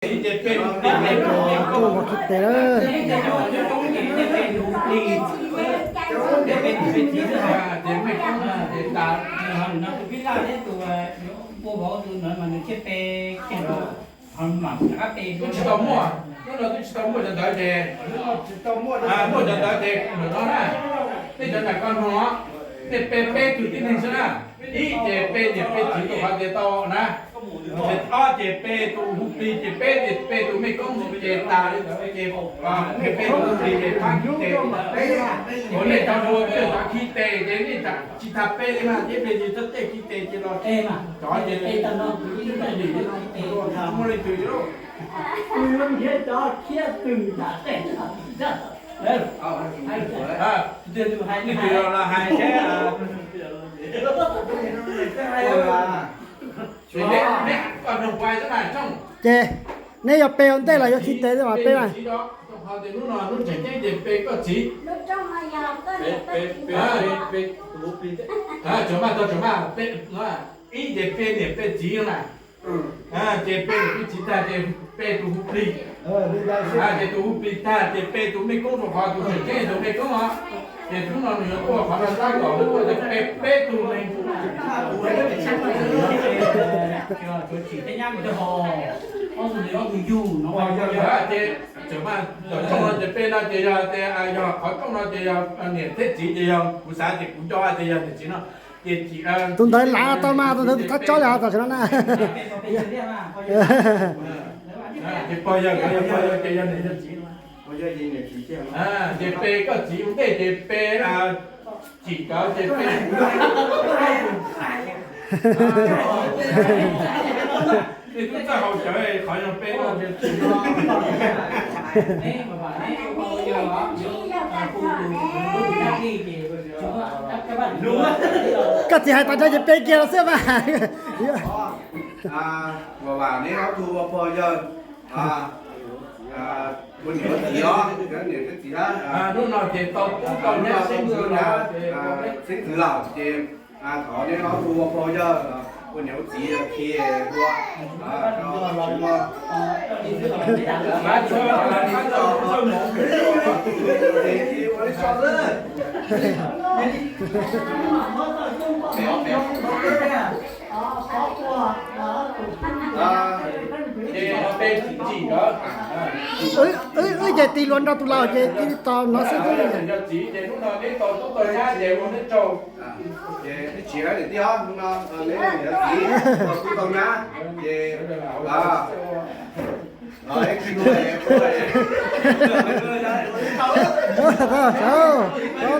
Tuaj mus khi tes lawm. Twb tsis tau muaj, hnub no twb tsis tau muaj cov ntawd ces, muaj cov ntawd ces lawm no na. Tej cov nram koj no, nej pe peb tug tib neeg xwb na. Ib ces pe niam pe txiv rau qhov tias tau na. Ob ces pe tus hu plig ces peb ces pe tus mej koob xwb ces tas li ntawd ces, pe tus hu plig ces pab khi tes. Ua nej cov dua twb yog cov khi tes ces nej tsis tas pe li mas, ces pe ces txhob tej khi tes ces los cov ces muaj leej twg li. Leej twg los hais thiab. Ces neb, neb koj nug pais xwb mas Tshooj. Ces neb yog pe ua ntej los yog khi tes mas pe mas. Hnub no hnub tseem ceeb ces pe koj txiv. Tseem maj tau tseem maj pe, ib ces pe niam pe txiv na. Ces pe niam pe txiv tag ces pe tus hu plig. Ces tus hu plig tag ces pe tus mej koob rau qhov tus tseem ceeb tus mej koob os. Ces hnub no nws yuav tuaj qhov no tab kom nws tuaj ces pe peb tug neeg. Ces tseem maj, cov rooj no ces pe no ces yog tias yog qhov rooj no ces yog niam thiab txiv ces yog kuv xav ces kuv nco tias yog niam txiv no. Ces tus ntawd lav tau mas tus ntawd tus thab tsob li ho tam sim no na. Ces pog yawg, pog yawg ces yog niam yog txiv. Ces pe koj txiv ua ntej ces pe Cim cov ces pe. Nej twb txawj haus cawv qhov yog pe no. Koj txiv hais tas no ces pe kiag los xwb mas. Vam vam neb ob tug ua pog yawg, ua niam ua txiv os, niam thiab txiv. Hnub no ces tau tub tau nyab xeeb ntxwv lawm ces thov neb ob tug ua pog yawg, ua niam ua txiv khi dua. Wb ces tis luag nrog tus laus ces tis tos no xwb.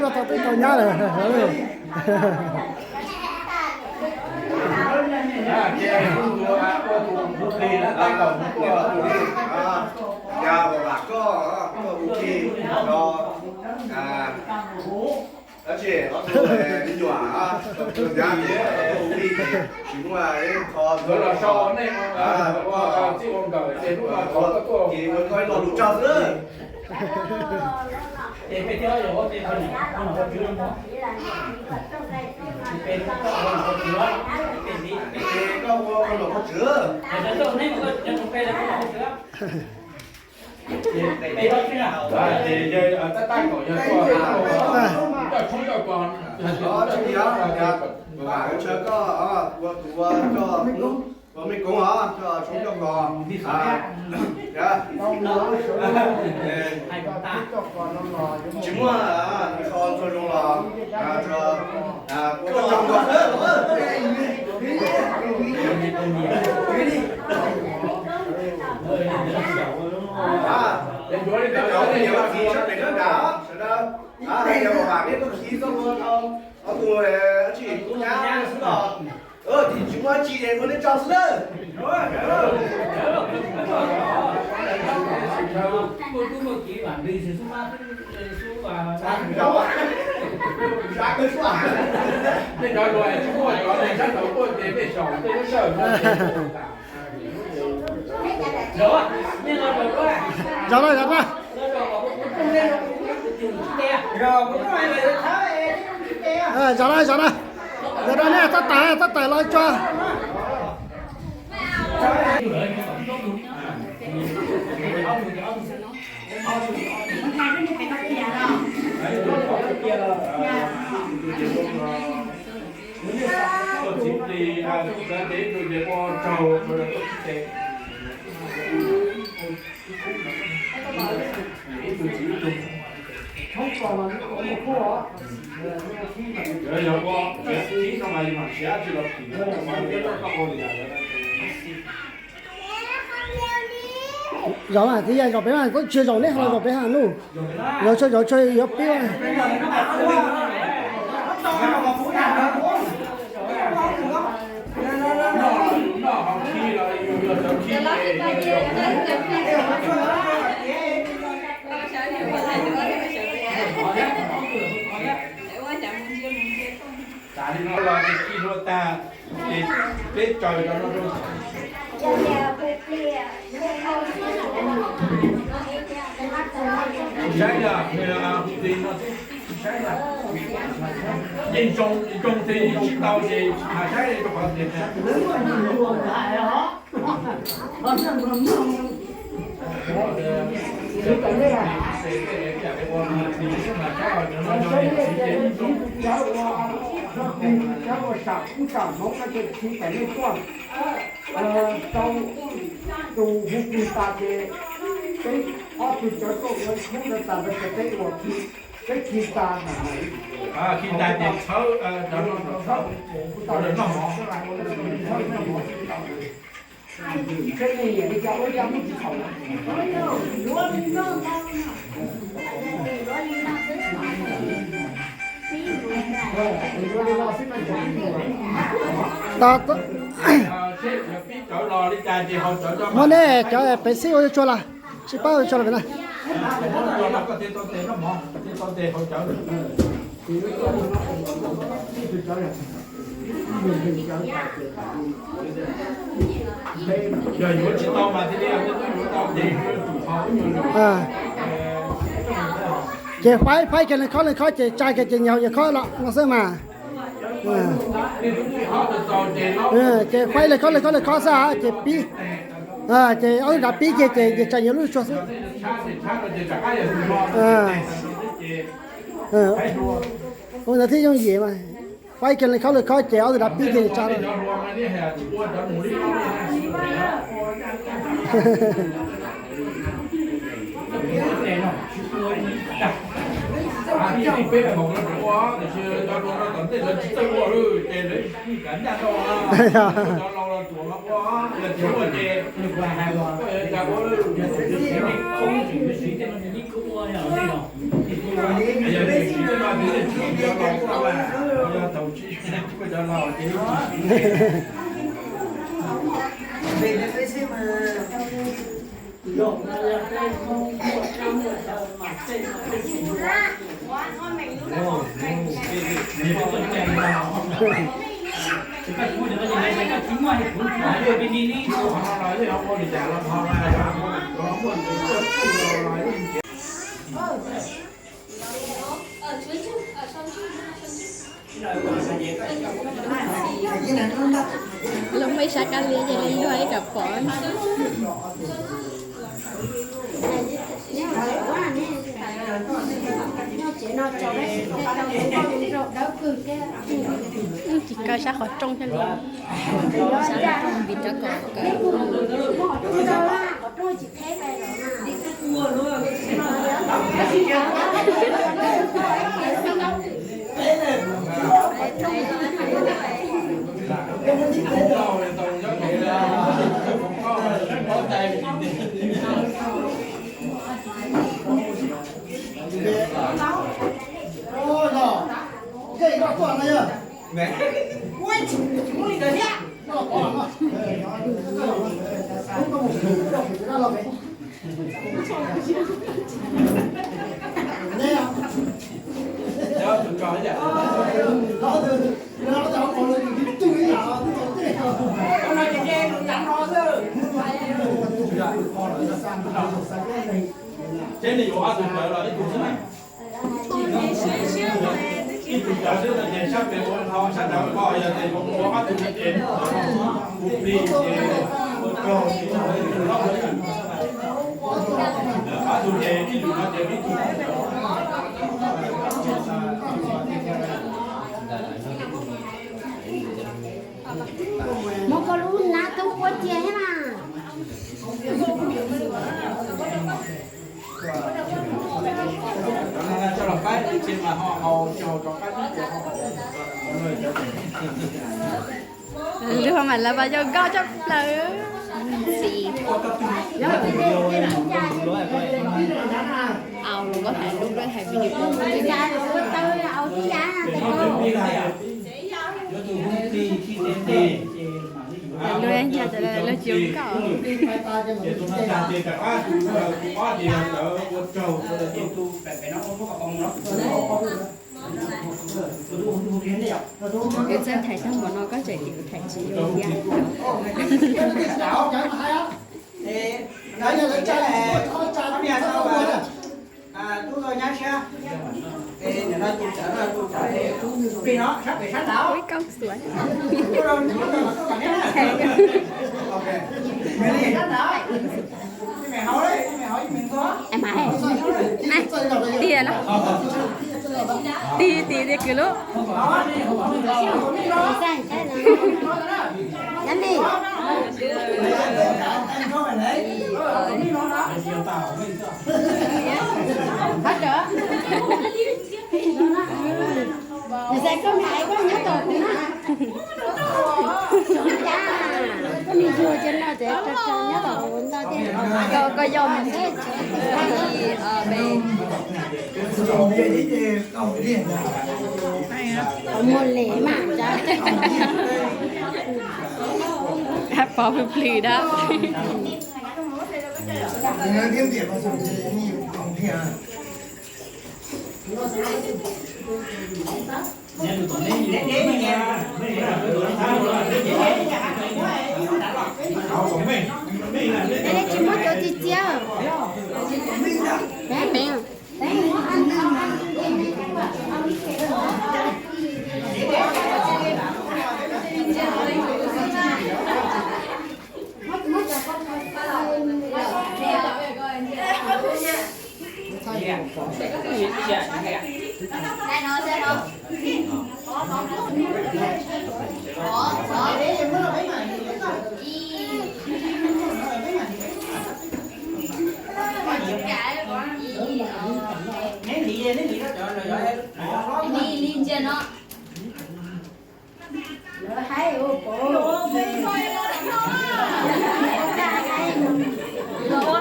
Tau tub tau nyab lawm. Ces yawg tab tab kom yawg tuaj coj tshoob coj kos, ua tus ua coj ua mej koob os, coj tshoob coj kos. Tsis muaj so ntxuag zoo los ua coj kos. Cov niam cov txiv sab pem sab nrad sawv daws, hais tias Vam Vam neb tuaj khi txoj hlua rau ob tug dab tsi tub nyab xwb los, tsis muaj dab tsi es ua neb tsaug xwb na. Tej cov luag tsis muaj cov neeg sab nraud tuaj ces tej zaum tej lub sij hawm no. Zaum na, zaum na. Zaum na, zaum na. Zaum na, nej tab tawm, tab tawm los tso. Zaum mas twb yog zaum peb mas koj tsis zaum neb ho los zaum peb ha nuj. Zaum tso zaum tso yuav pib. Tam li no los ces kij hlua tag, ces peb tsaws rau no rau. Saib yog hu tis no xwb, saib yog yeej zoo zoo ces yeej tsis tau ces tsis tas saib rau qhov tias Cov uas sam kuj sam hmoov no ces khi tas nej tuaj, rau tus hu kwv tas ces peb ob tug cov tuaj ua khub no tas ntawd ces peb ua khi, peb khi tas, khi tas ces txhawb, txhawb, txhawb noj mov, txhawb noj mov. Muab nej cov pem xib ua tsuag los tsis pab ua tsuag los pem na. Ces faib faib kiag leej khob leej khob ces tsa kiag ces nyias haus nyias khob los no xwb mas. Ces faib leej khob leej khob leej khob xwb ces pib, ces ob tug dav pib kiag ces tsa nyias lub tsuag xwb. Ua ntawd thiaj yooj yim mas. Faib kiag leej khob leej khob ces ob tug dav pib kiag tsa. Los muaj ib sab kab liab ces li luag ib kam pom. Tsis kaw sab qhov rooj thiab li. Sab qhov rooj vim rau kom kaw. Ces nws yuav ob tug cawv los ib tug xwb na. Ib tug cawv xwb no ces sab pem ua no sab nraud ua yog tias yuav ua ob tug ces kuv plig ces ua rau ces ob tug Muab koj lub nab tub quab cia thiab mas. Lub mas lawv mas yog nkauj tshaj plaws. Au, lub hais lub hais video. Lub nyag lub tsis zoo nkauj. Koj txawj thaiv tag npaum no koj tseem tias kuv thaiv tsis zoo thiab. Ui, koj xuav. Tig no. Tig, tig, tig kwv lub. Koj yog mus. Pov plhws plhws dab. Tsis muab cov txiv txiav. Lawv haib ua pov, lawv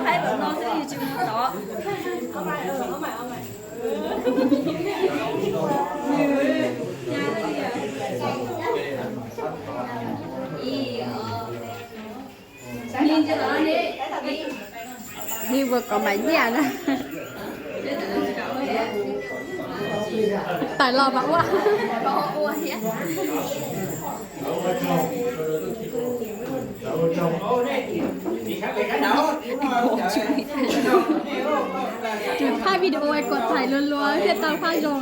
haib ua no xwb tsis mus tod. Li ua kom mam nyiaj na. Tawm los mas ua. Phaj video kom txhais luag luag thiaj tau phaj zoo.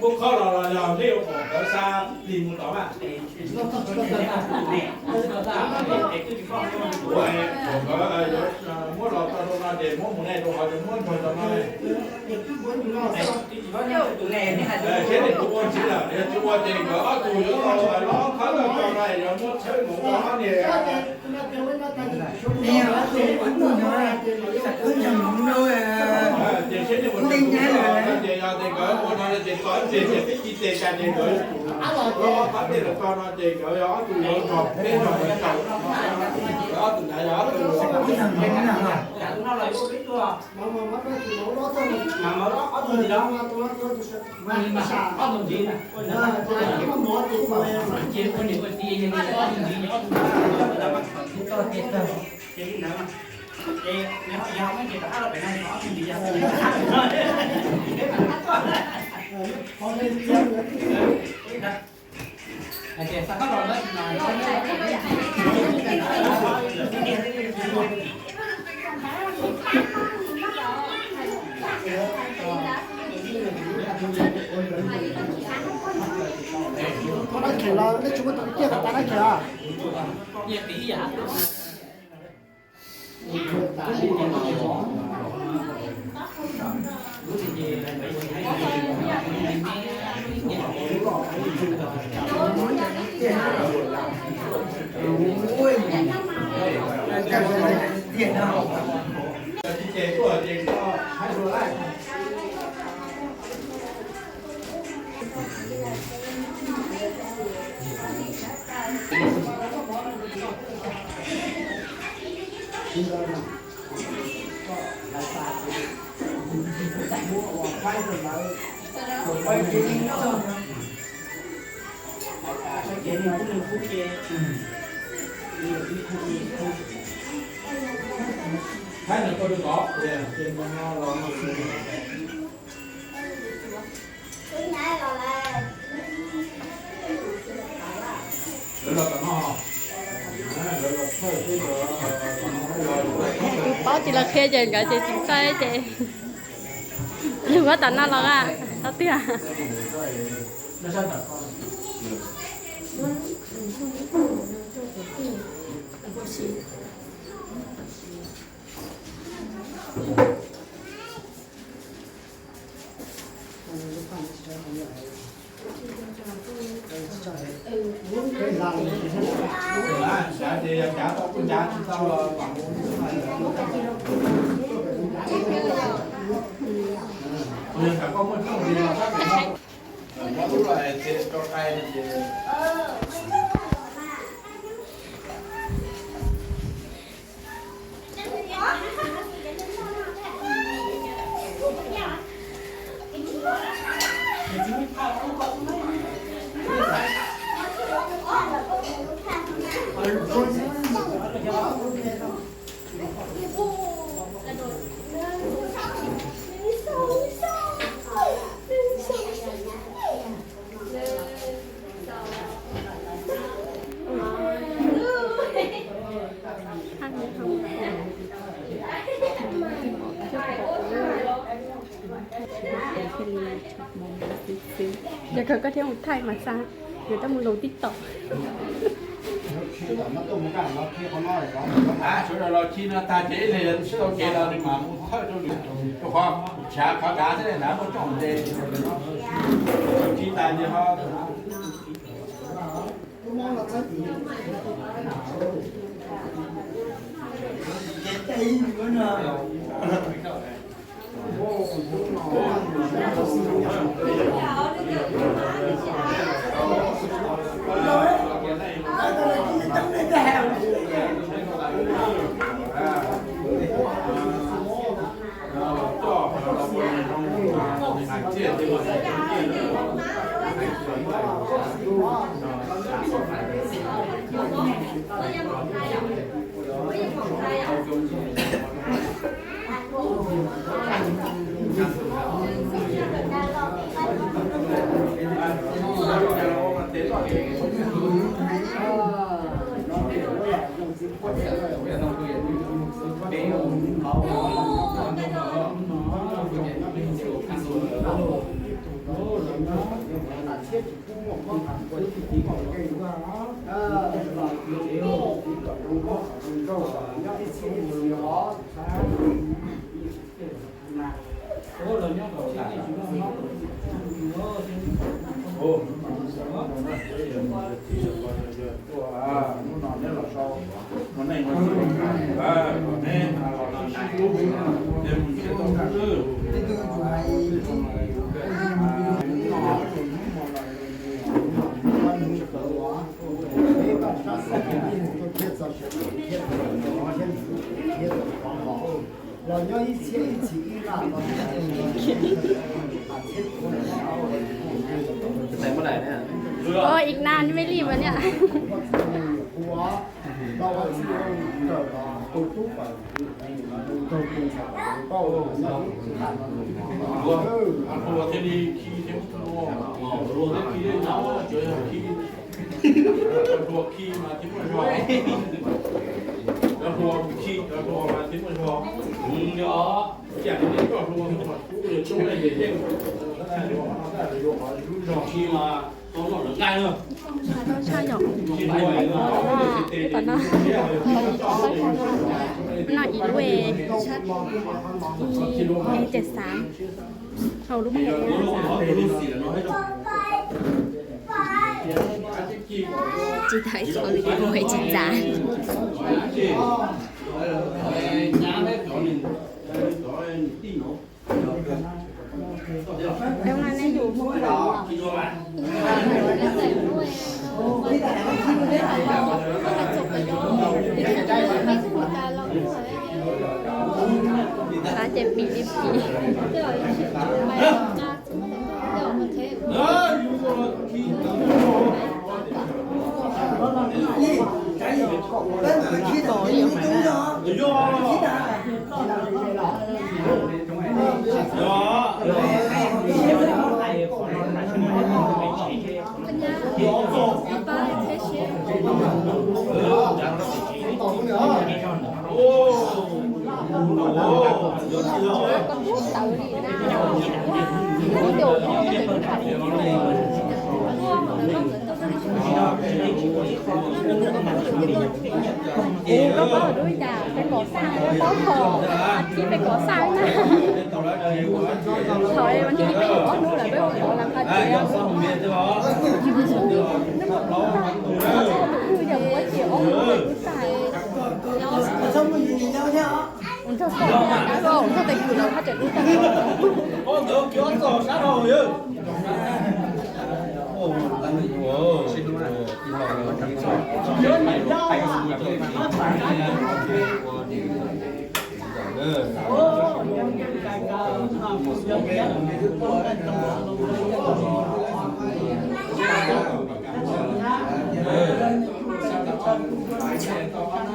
Kuv khob los los yog nej yuav kom nkawd xa plig mus tod mas. Nkawd muab los tau rau no ces muab mus nej rau qhov muab nrog tau no. Seb nej tus ua ntxiv lawm, yog tsis ua ces nkawd ob tug yuav tau los khawb tau no, yog muab tshawb mus ua ob niag. Ces seb nej ua no ces yog ces nkawd ua no ces txog ib pliag ces peb ci tes cas ces nkawd ob phab tej los tso no ces nkawd yog ob tug yuav nrog peb nrog nkawd tau, nkawd ob tug ntawd yog ob tug yuav. Koj nab khem los nej tsis muaj tus tiag tas nab khem os. Tus paub tsis los qhia ces nkawd ces tsis txawj ces yug huab tom no los a, tau tiag. Yog kawg koj thiaj mus thaij mas xav, yog koj mus lus TikTok. Sawv daws los khi no tag ces ib leeg sib tau kev los mas mus thawj rau lwm, rau qhov tshav qhov dav thiab na muaj coob nte. Khi tag ces ho Hnub no neb los sau, ua neej ua tsaug, kom neb los sib hlub, ces mus nrhiav tau dab twg. Los nyob ib txhia ib txhis ib laj los. Ua ib nab me li mas niam. Luag thiaj li khi thiab, luag thiab khi, luag thiab khi, luag Tau tshaj yom. Tom no, no ib lub, ib, ib tias xav, hauv lub me nyuam xav. Tsis tau ib qho video tsis txav. Ces pim li pim. Ua koj paub lub cas peb kom xaj, koj paub thaum tib peb kom xaj na. Thaum vas thib peb ob hnub lawm peb ua kov las qha tias tus twg yog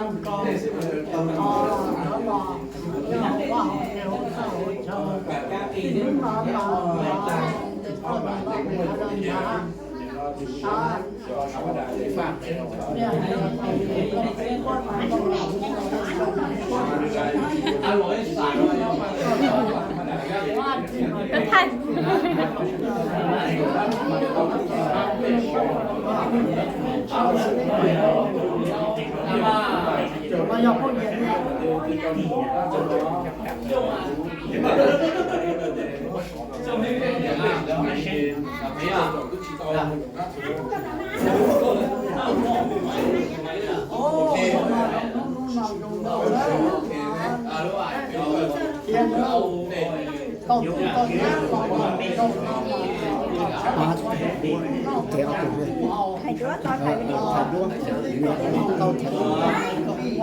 ua ces ob hnub lub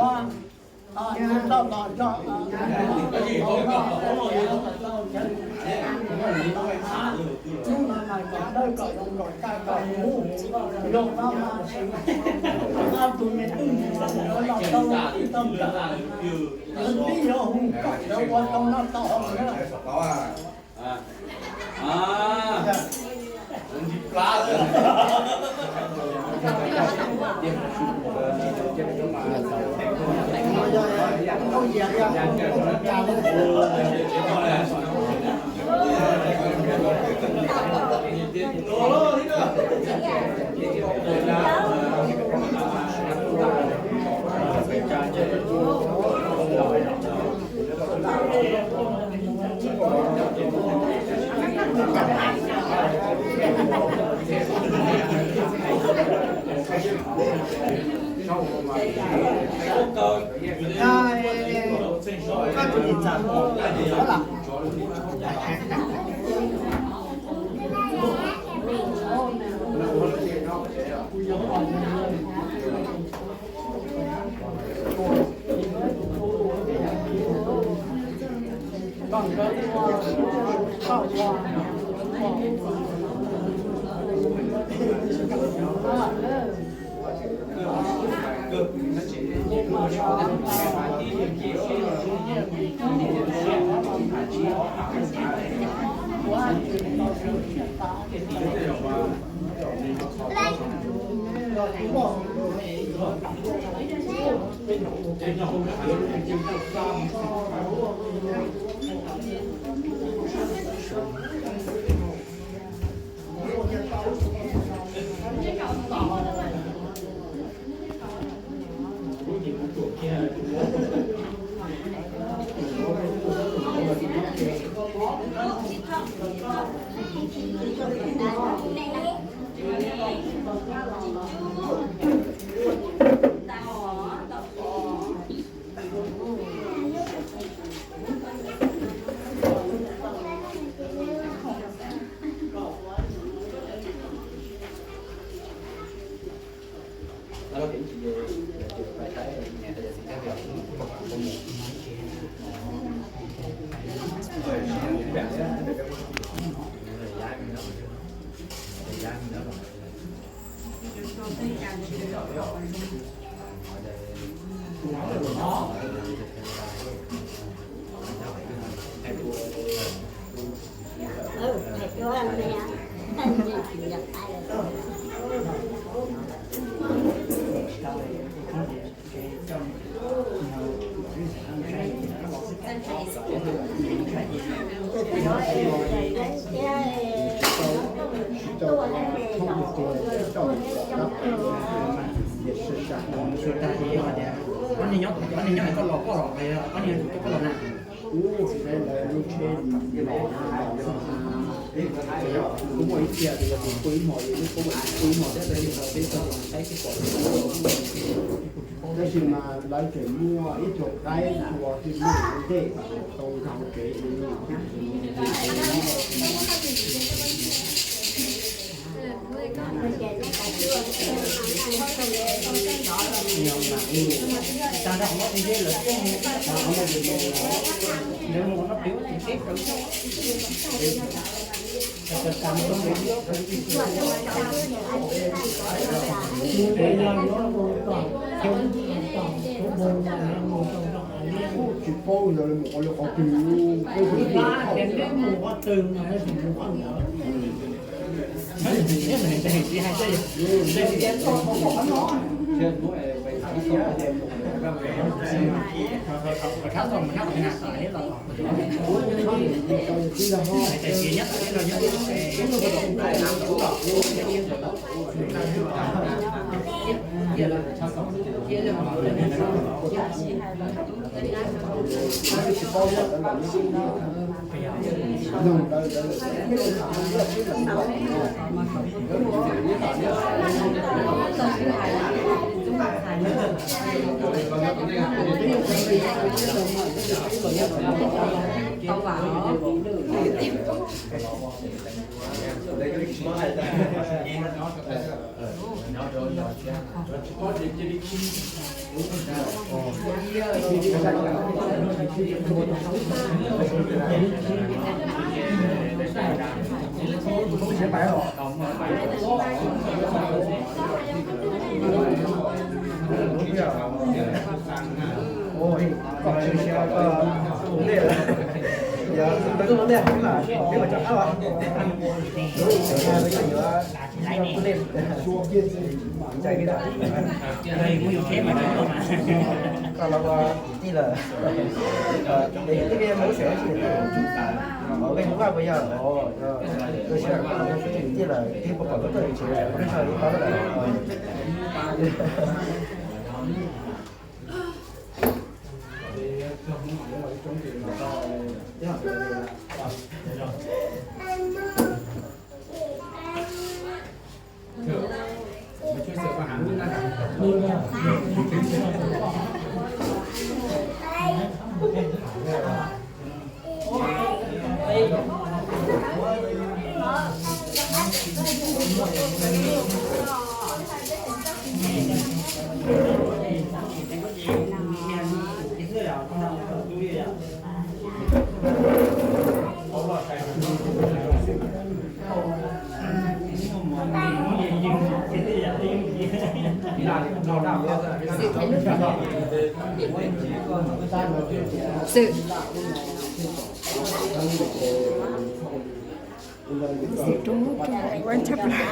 tas. Ua nrog koj, ua nrog tes kws los haj tseem lub tas. Ob niag nyob, ob niag nyob koj los, koj los, ob niag koj los na. Kuv tsis hais lawv lub tsheb los, kuv muaj ib txhia tias yog tus pw ib hmos, yog lub pub pw ib hmos thiab, tab sis mas lawv tseem muaj ib tug qaib tua tib lub ntej tau nkag hauv tsev li no. Tsis paub yog li mus ua li qhov twg. Ib lawm, ua vaj ua yam, ua siab, ib lawm, ib puas pom koj txoj tsev, ib txoj ib pab lawm. Xwm. Xwm rau muab rau ua tshaj plaws.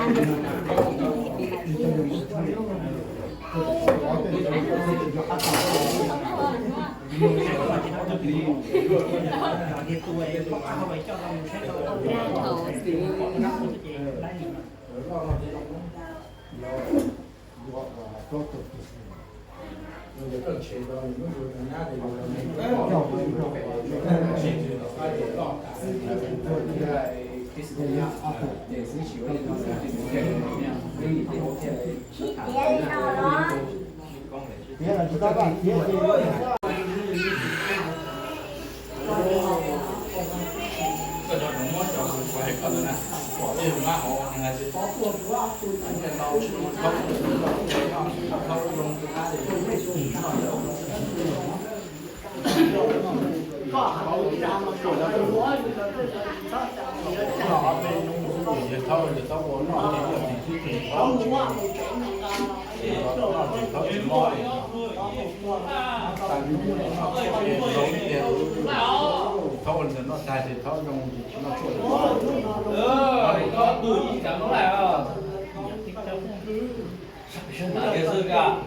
Thaub ua ntawm no tag ces thaub zoo ces tsis noj tshuaj.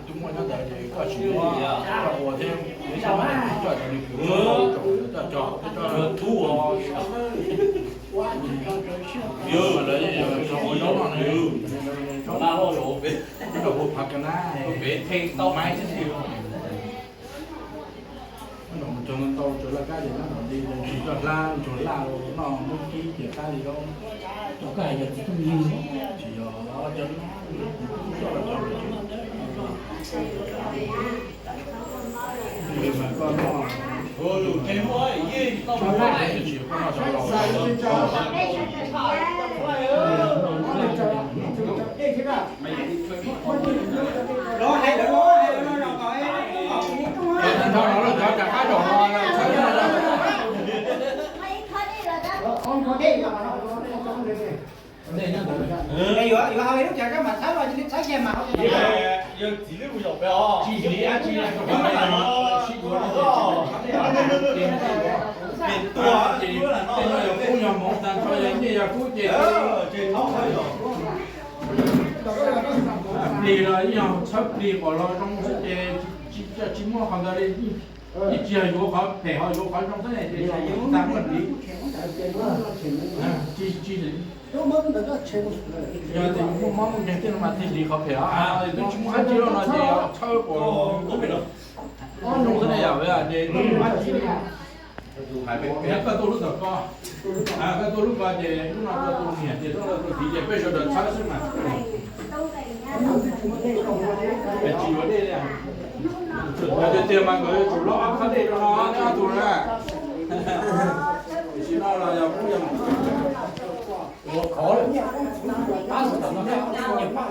Tus muaj nyob ntawd ces koj tsis muab coj ua thiab, coj cov li kws coj cov, coj cov, coj tub os. Lawv yeej yog tso ua zaub no ne, zaub no, zaub no hu phav ka nab, peb theej tau maib xwb. Nyob nram mus txog ntau txawv laj kab ces nyob nram li tsis coj hlab tsuag laj noj muab kib ces qab li zaub. Tsis yog cov li mas koj noj, tsis yog koj noj cov laus. Nrog los lawm cov rov qab zaum no txhawb no. Yuav, yuav hau ib lub cas koj mam txhawb los cia li txhawb kiag mas. Tsis hliv dab tsi, sib yuav no ces tej no yog kub yog hmoov tag nrho, yog nyiaj yog kub ces plig los yeej yog txhawb plig kom los zoo xwb ces tsis muaj qhov ntawd li. Yeej tsis yog yuav qhov phem, ho yuav qhov zoo xwb ces tag muaj hliv. Tsis, tsis, yog tias yus muaj mob muaj nkeeg thiab no mas thiaj hliv qhov phem os. Twb tsis muaj dab tsi no ces txhawb kom zoo xwb ne yom, ces tsis muaj dab tsi li. Koj tuaj lub ntawm ko, koj tuaj lub ko ces lub no koj tus niam ces lub no tus txiv ces peb sawv daws txhawb xwb mas. Tsis yuav dej li. Yog tiag tiag mas nkawd yuav tsum lob ob qhab dej rau no ob tug na. Tiam sis no los yog kub yog Hauv no yuav rau, yog txiv rau no yog muab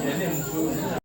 tshem, tshem no.